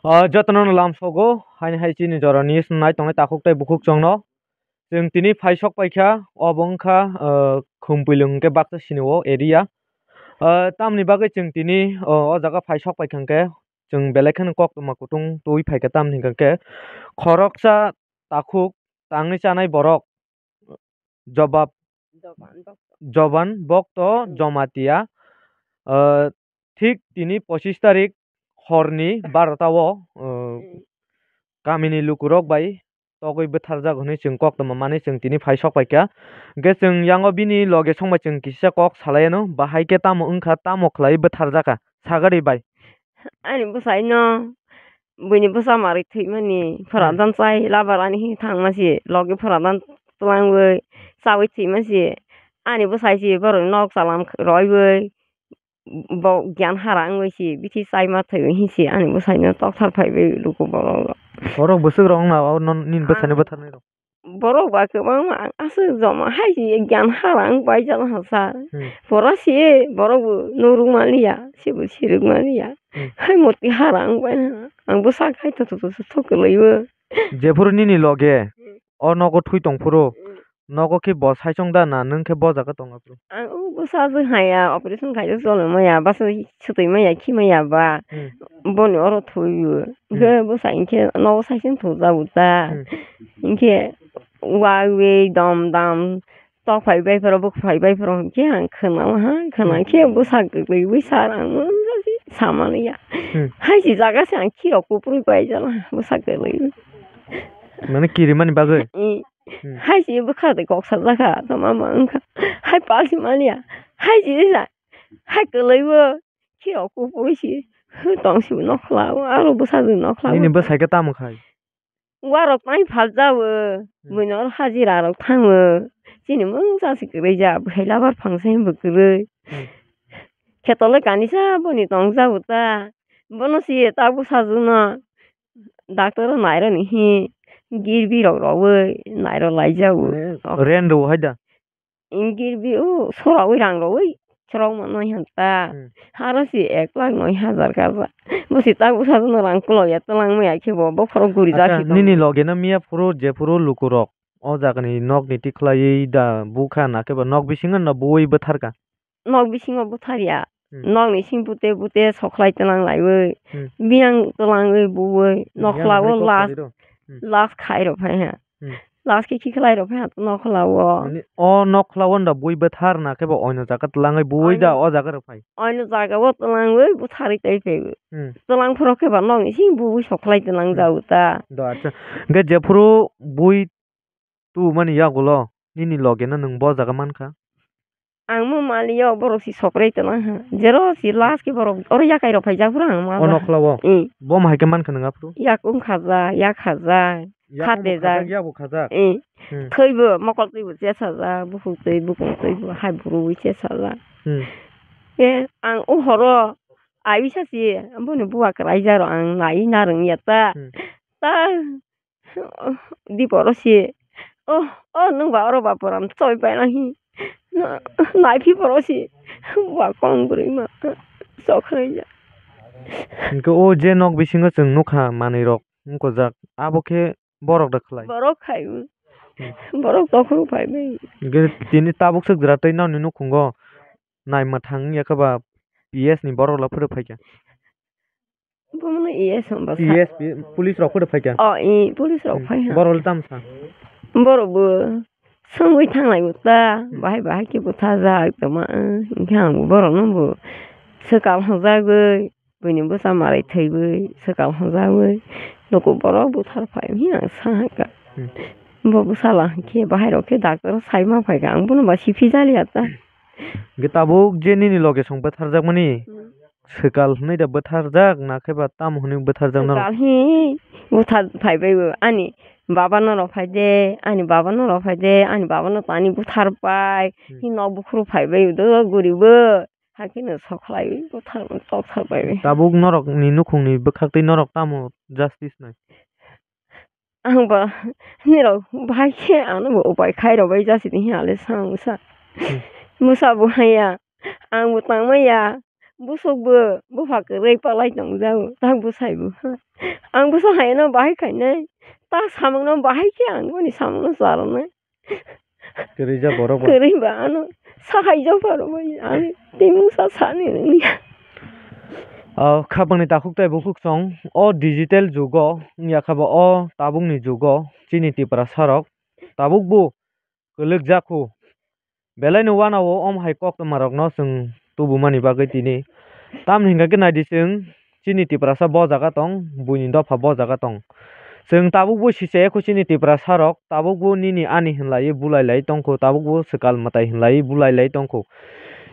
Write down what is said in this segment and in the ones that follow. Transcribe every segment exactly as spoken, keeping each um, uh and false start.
O jotono no lamsogo, haini hai chini jorani nai tongnai takhuk tei bukhuk chwngno. Chwng tini phai sok paikha, obo wngkha, o, Khumpwilwng hwnkhe baksa sinio area. O, tamni bagwi chwng tini, o, o jaga phai sok paikha hwnkhe, chwng belai kheno koktwma kutung twi phaikha, tamni hwnkhe khoroksa takhuk tangwi chanai borok, jobab Joban, bokto. Joban, bokto, Hmm. Jomatia. Ah, thik tini pochis tarik horni barota o, ah, Hmm. kamini lukurok bai togwi bwtharjak hwnwi chwng koktwma manwi chwng tini phai sok paikha. Hwnkhe chwng yango bini loge songbai chwng kisa kok salai anw, bahai khe tamo wngkha, tamo khlai bwtharjakha, sagari bai. Ani bwsai no buini bwsa marwi thwimani, hmm, phwradan chai labar ani hi thangma si, logi phwradan twlangwi chawi thwima si, ani bwsai si borokni nok chalam roiwi bo gyan hara wngwi si bithi chaima thwiwi hi si ani bwsai no tokthar phaiwi luku borok rok. Borok bwswk rok wngna o non nini bwsani bwtharnai rok? Borok ba kwbangma ang aswk joma hai si gyan hara wng bai jala ha sir. Hmm. Pora si borok bo nurwk maliya, sibo sirwk maliya. Hmm. Hai murti hara wng bai na. Ang bwsa khai to to to to kwlwi o. Jephuru nini loge Hmm. o nogo thui tong phuru, Hmm. nogo khe bo saichung da na nwng khe bo jaga tong aphuru? Ang o bwsa je haya operation khai choli maya, bwsa swtwi maya, khi maya ba. Hmm. Boni oro thwi o. Hmm. Hwnkhe bwsa hinkhe nogo saichung thujak ta. Hmm. Hinkhe wa wi dom dam tok phai bai phoro, buk phai bai phoro hinkhe ang khwnao ha, khwna Hmm. khe bwsa kwlwi wi sir ang samani ya. Hmm. Hai si jaga se ang khirok kuprwi bai jala bwsa kwlwi. Mane kirimani bagwi? I. Hmm. Hai si bwkha de kok sajak kha, tama ma wngkha. Hai palsi maliya. Hai si sa. Hai kwlwi bo. Khirok kuprwi si. Tong si nokhla o, aro bwsa de nokhla o. Nini bwsai khe tamo khai? Warok tai phaljago, Hmm. buino oro hajira rok thango. Chini mungsa se kwrwi ja, bwsai labar phangsa himbo kwrwi. Hmm. Khetole kanisa boni tongjago ta. Bono si ta bwsajwkno doctor o naironi hi girbi rok rowi nairo laijago. Mane rent rw hai da? Girbi o sorawi rang rowi sorok manwi hwn ta. Hmm. Aro si ek lakh noi hajar kaja. Bo si ta bwsajwkno rang kwlok ya twlang maya khe bo bokhorok guri jak Acha, si tongo. Nini loge no miya phuru jephuru lukurok o jagani nokni tikhlaiwi da bukha na khe ba nok bisingo no buwi bwtharkha? Nok bisingo bwtharya. Hmm. Nokni sing bute bute sokhlai twlang laiwi. Hmm. Biyang twlangwi buwi. Biyang nokhla o hai kok last, kari rw. Hmm. Last khai rw phai ha. Hmm. Last khe khiklai rok phai nokhla o. Ani o nokhla o nda bui bwthar na khe bo oino jaga twlangwi bui da Oino, o jaga rok phai. Oino jaga o twlangwi bwtharwi tei phai. Hmm. Twlang phoro khe ba nokni sing bui sokhlai twlang Hmm. jago ta. Do acha. Hwnkhe jephuru bui tu mani yagulo nini loge no nwng bo jaga mankha. Ang mo maliyo borok si sokrai tongha. Jero si last ke borok oro yakai rok phaijak phuru ang ma O ja. Nokhla o? Eh. Bo ma hai khe mankha nwng aphuru? Yak wng khaja, yak khaja. Yak wng khate bo khajak, jak. Yak bo khajak? Eh. Hmm. Thwibo, mokol twibo chesajak, bukhuk twi, bukung twibo, hai buru wi chesajak. Hmm. Eh, ang o horo awi sa si, boni buwa kwraija rok ang nai narwng ya ta. Hmm. Ta Di poro si. Oh, oh, nwng ba oro ba poram choi pai nang hi. Nai phi poro si. Wa kong bwrwi ma. Chokhroi ja. Hwnkhe o je nok bisingo chwng nukha manwi rok wngkojak, abo khe borok da khlai? Borok khai. Hmm. Borok tokhorok phai bai. Hwnkhe tini tabuk swk jwra tei nokni nukhungo nai mwthang wngya khe ba P S ni borok rok phuru phaikha. Bono E S hwnba sa. E S P, police rok phuru phaikha. Oh, eh, police rok Hmm. phai ha. Borok le tamo sa? Borok bo songwi thanglai bo ta, Hmm. bahai bahai khe bo thajak tongma, eh, hwnkhe ang bo borok no bo swkang hwnjagwi, buini bwsa marai thwiwi, swkang hwnjagwi, nuko borok buthar phai hwnwi ang sa ha kha. Hmm. Bo bwsala hwnkhe bahai rok khe doctor o sai ma phaikha, ang bono ba siphi jaliya ta. Hwnkhe tabuk je nini loge song bwtharjakmani, Hmm. swkal hwnwi da bwtharjak, na khe ba tamo hwnwi bwtharjak norok? Swkal hi bwthar phai bai bo. Ani baba norok phai de, ani baba norok phai de, ani baba no tani bwthar pai. Hmm. Hi nok bukhuru phai bai do guri bo. Hakhe no sokhlai bwthar tok thar pai bai. Tabuk norok ni nukhung ni bwkhak twi norok tamo justice nai? Ang ba nirok bahai khe ano bo upai khai rw bai jasi di hwnle sa ang sa. Hmm. Bwsa bo haya, ang bo tangma ya, Busuk bo bupha kwrwi palai tongjago, tak bwsai bo. Ang bwsa hai no bahai khainai, tak samung no bahai khe ang boni samung no charwnai. Kwrwi ja borok ba. Kwrwi ba ano sahaijak pharo bai ani tei mungsa sani rwngya. Ah, khapangni takhuk tei bukhuk song o digital jugo wngya kha ba o tabukni jugo chini Tiprasa rok tabuk bo kwlwk jak kho. Belai no wana o om hai koktwma rok no chwng tubumani bagwi tini. Tamni hwnkha khe naidi chwng chini Tiprasa bo jaga tong, buini dopha bo jaga tong. Chwng tabuk bo sicha ya kho chini Tiprasa rok, tabuk bo nini ani hwnlaiwi bulai lai tong kho, tabuk bo swkal mwtai hwnlaiwi bulai lai tong kho.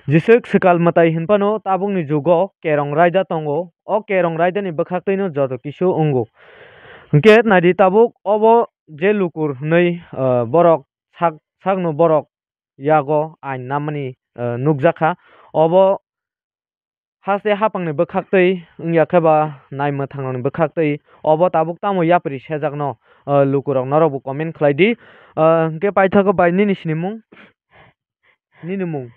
Jiswk swkal mwtai hwn phano tabukni jugo kerong raida tongo, o kerong raida ni bwkhak twi no joto kisu wngo. Hwnkhe naidi tabuk obo je lukur hwnwi, ah, borok sak, sakno borok yago ain namani, eh, nukjakha. Obo haste hapangni bwkhaktwi wngya khe ba naimwthangrokni bwkhaktwi obo tabuk tamo yapri sejakno, eh, lukurok norokbo comment khlai di. Eh, hwnkhe paithago bai nini sinimung? Nini mung?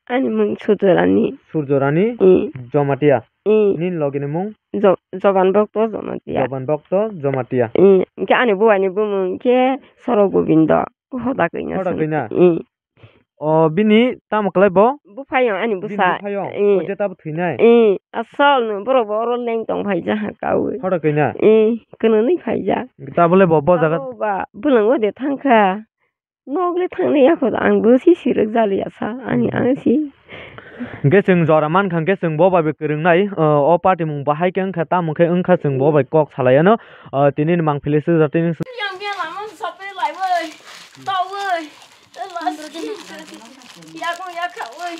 Ani mung Surjorani. Surjorani? Mm. Jomatia? Mm. Nini logini mung? Jo-, Joban Bokto Jomatia. Joban Bokto Jomatia. Mm. Hwnkhe ani bubaini bumung hwnkhe Sorok Gobindo. Hoda kanya Hoda song. Kanya? Mm. O, bini tamo kwlai bo? Buphaiyong ani bini bwsa. Buphaiyong? Mm. O, je tabo thwinai? Mm. Asal no borok bo oro leng tong phaija ha kaui. Hoda kanya? Mm. Kwnwi phaija. Tabole bo, bo jaga? Abo ba, bwlwngo de thangkha. Nok le thangnai yakho ang bo si sirwk jali asa ani Hmm. Ang si. Hwnkhe chwng jora mankha hwnkhe chwng bo bai bai kwrwngnai, o, o party mung bahai khe wngkha tamo khe wngkha chwng bo bai kok salai ano, o, tini ni mang philisi jatini. Yang yang lama sope lai woi, tau woi, last yakong yakha woi,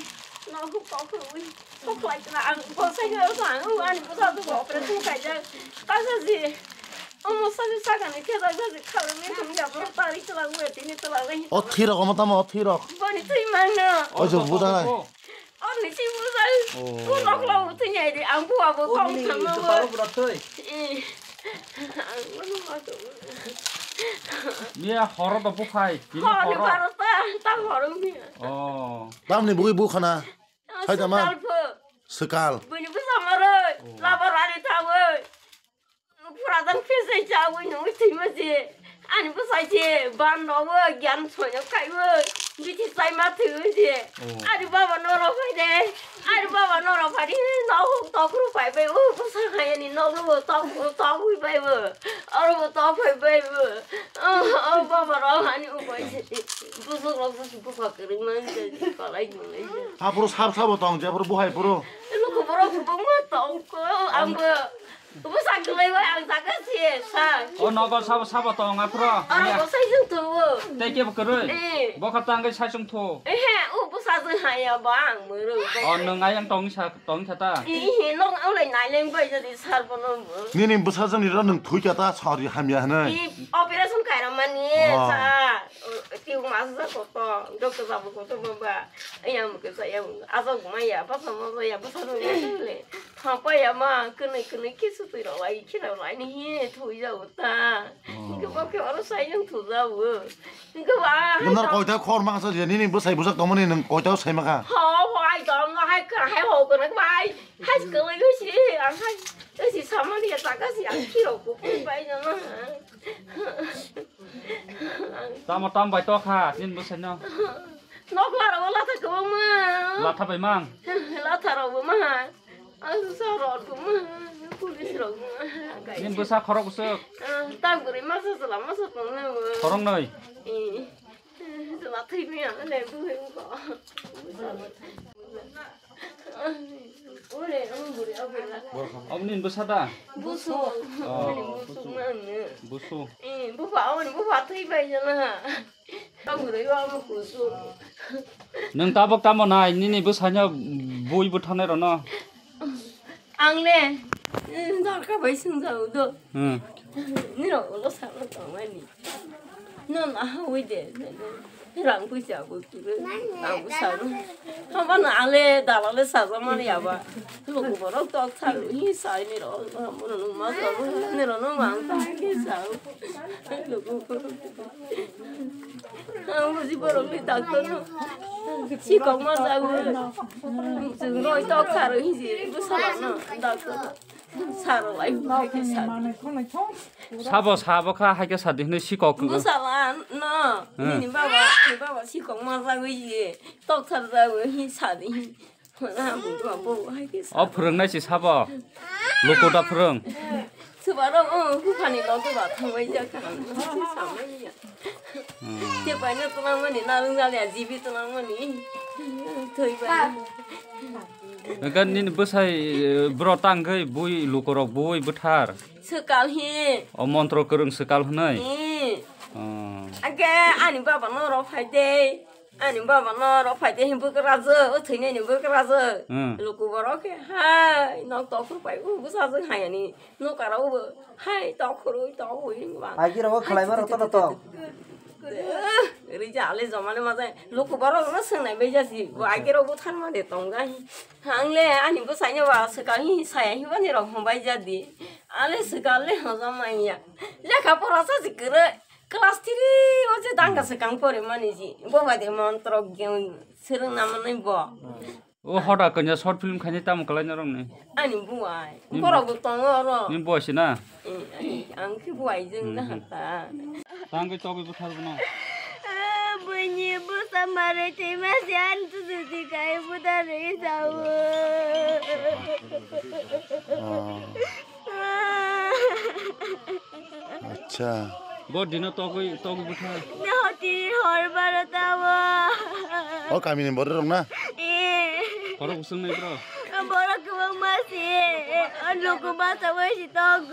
no hu kok woi. Kokhlai tla ang bwsai khe ang ani bwsa tu operation khaijak. Tasa si omo sani sakani khe jak jak khalwi thum ya bro tari tla wi tini tla wi. O thirok omo tamo o thirok. Boni twi mangno. O jo buda nai. O ni si buda. O. O nok lo twi nyai di ang bua bo kong thang no. Palo bura twi. Eh. Ang bono ma to. Miya horo do bukhai. Tini horo. Horo baro ta ta horo miya. O. Tamni bugui bukhana. Saitama? Swkal pho. Swkal. Buini bwsa maroi, Oh. Labar ani thawi. Pura dan phese chawi nungwi thwima se. Ani bwsai se, ban rowi, gyan soino kaiwi. Bithi sai ma thwi se. Oh. Ani baba noro phai de. Ani baba noro phai de. No tokru phai bai. O bwsa hai ani no tok tokwi bai bo. Oro bo tok phai bai bo. Oh, oh, baba ro ani upai se. Busuk rok se bupha kwrwngma wngkha, kwlai kwlai se. Aphuru sab sabo tong je, aphuru buhai phuru. Luku borok kwbangma tong kho, ang bo bwsa kwlai bai ang jaga se sa. O nogo sabo sabo tong aphuru. Oro bo sai jung tubu. Tei kebo kwrwi. Eh. Bokha tangwi sai sung thu. Ehe, o bwsa jung haya ba ang muru. O nwng ayang tong sa, tong sa ta. Ehe, nong ang lai nai leng bai jadi sar bono. Nini bwsa jung ni ro nwng thui kha ta sori hamya hwnwi. I operation kaira mani Oh. Sa. Tiw masa sa koto, doctor babu koto baba. Ayam ke sa ayam, asal gumaya, apa sama saya, apa sama le. Hapa ya ma, kene kene kisu tu ro lai, kira lai ni he, thui ja uta. Oh. Ke ba ke oro sai yang thu ja u. Ke ba. Benar koi ta khor ma sa je, nini bwsai bwsak tongmani nwng koi ta sai ma kha. Ho, ho, ai dong, hai ka, hai ho ko na bai. Hai ko le si, ang hai. Si sama dia ta ka si, ang kiro ko bai na. Tamo tam bai to kha, nini bwsai no. Nokla rok latha kwbangma. Latha bai mang. Latha rok bo ma. Ang sa rok bo ma. Police rok bo ma. Nini bwsa khorok bwswk. Ah, ta bwrwi masa sala masa tong na bo. Khorok noi. Eh. Sala thwi ni ang le bu ko. Ore, ang bwrwi ang bwrwi. Om nini bwsa da? Busu. Oh. Ani busu ma ang. Busu. Eh, bufa, ani bufa thwi bai jana. Nwng tabok tamo nai, nini bwsaino bui bwtharnai rwno? Ang le, eh, dorkar bai swngjao do. Hmm. Nirok ulo sakno tongmani. Nono hawi de. Rang puisa bo turo, rang puisa bo. Haba na ale dalale saja mani aba. Luku borok tok thar hi sai ni ro, bono nung ma sa bo, ni ro nung ma ta ke sa. Luku. Ang buji borok ni doctor no. Si kok ma sa bo. Roi tok thar hi si, bu sa no, doctor. Sabo, sabo kha, hai khe sadi hwnwi sikok kwgo. Bwsala no, hmm, nini baba, ani baba sikok ma jagwi ye, tok thar jagwi hi sadi hi. Hwnna bo, bo, bo, hai khe sa. O phwrwngnai si sabo. Luku da phwrwng. Subarok, oh, buphani logo ba thangbai jak kha. Hmm. Tepaino twlangmani, narwng jaliya, jibi twlangmani. Thwibai. Hwnkhe nini bwsai, eh, bwrok tangwi bui lukurok bui bwthar. Swkal hi. O montro kwrwng swkal hwnwi. Hi. Oh. Age ani baba norok phai de. Ani baba norok phai de hi bwkrajwk, o thwinaini bwkrajwk. Hmm. Luku borok khe hai nok tokhor pai u bwsajwk hai ani. Nokara ubo hai tokhorwi tokhorwi wngma. Agirok khlai maro tono to. Rija ale jomale majai. Luku borok no swngnai bai jasi. Bo agirok bo tharma de tong jai. Hangle ani bwsai no ba swkang hi saya hi bani rok hwn bai jadi. Ale swkang le hwn jama ya. Lekha pora sa si kwrwi. Class three o je danga swkang pore mani ji. Bo bai de montro ge swrwng na manai bo. O hoda kanya short film khainai tamo kwlai norok ni? Ani buai. Ni borok bo tongo oro. Ni buai si na? Eh, ang khe buai jeng na hata. Tangwi togwi bwthar bono. Buini bwsa mare thwima se an tu tu ti kai buda rei sao. Oh. Acha. Bo dino togwi, togwi bwthar. Hoti hor baro tamo. O kamini borok rok na? Eh. Borok usung nai bro. Borok kwbang ma si. An loko ma sa wai si tog.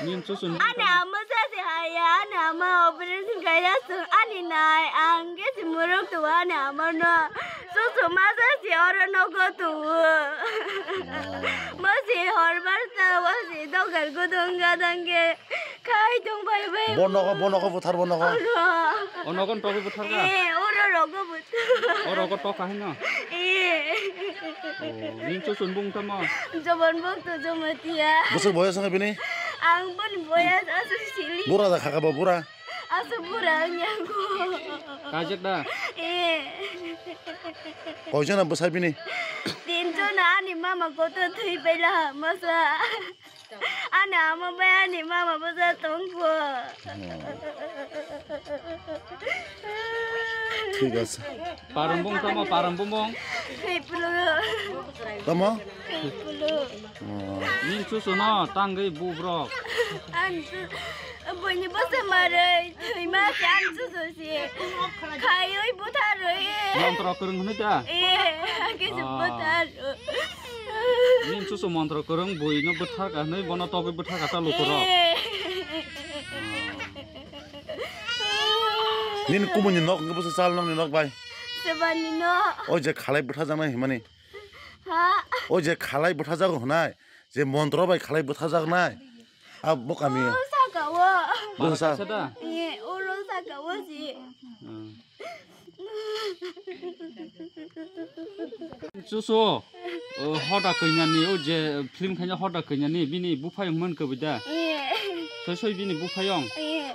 Nin susun. Ani ama sa si haya, ani ama operation kaya sung ani nai. Ang ge si muruk tu ani ama no. Susu ma sa si oro no go tu. Ma si hor bar ta, ma si dogar gudung gadang ge. Khai tong bai bai. Bo nogo, bo nogo buthar bo nogo. Oro. O nogo togwi buthar ka? Eh, oro rogo buthar. O rogo tok ka hino? Eh. Oh, nin susun bung tamo? Jobon bung tu jomatia. Bwswk boyas wngkha bini? Ang boni boyas aswk sili. Bura da khaka bo bura? Aswk bura wngya ko. Kajak da? Eh. Koijona bwsa bini? Tinjona ani mama kotor thwi paila masa. Ani ama bai ani mama bwsa tongkho. Thik ase. Parambung tamo, parambung bung. Khaipulo. Tamo? Khaipulo. Oh. Nin susu no tangwi bubrok. An su, boini bwsa marwi thwima se an susu se. Khaiwi butharwi. Montro kwrwng hwnwi da? Eh, kisa buthar. Nin susu montro kwrwng bui no bwthar ka hwnwi bono togwi bwthar ka ta lukurok. Eh. Nini kumuni nok hwnkhe bwsa chal nokni nok bai? Sebani no. O je khalai bwthajaknai hwnmani. Ha? O je khalai bwthajago hwnai, je montro bai khalai bwthajaknai. A bo kami. O saka o. Bwsa. Bwsa da? Eh, oro saka o si. Hmm. Chuso, o, hoda kainyani, o je film khaina hoda kainyani, bini buphayong man kwbui da? Eh. Soi soi bini buphayong? Eh.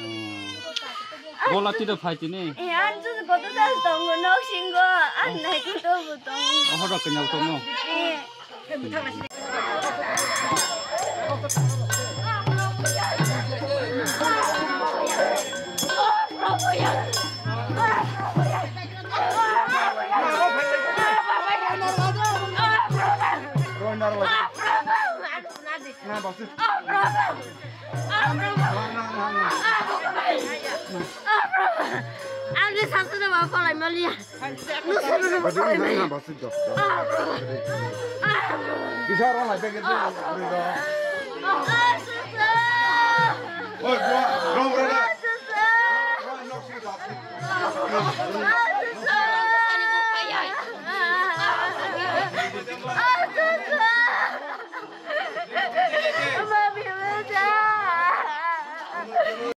Oh. Bola tida phai tini? Eh, an chuso koto da tongo, nok singo, an nai koto bo tongo. O hoda kainya tongo? Eh. Ang ni sasana ma palai maliya. Aduh, ini apa sih, Dok? Dok. Bisa orang lagi gitu, beri dong. Woi, gua, dong, beri dong. Woi, nok sih, Dok.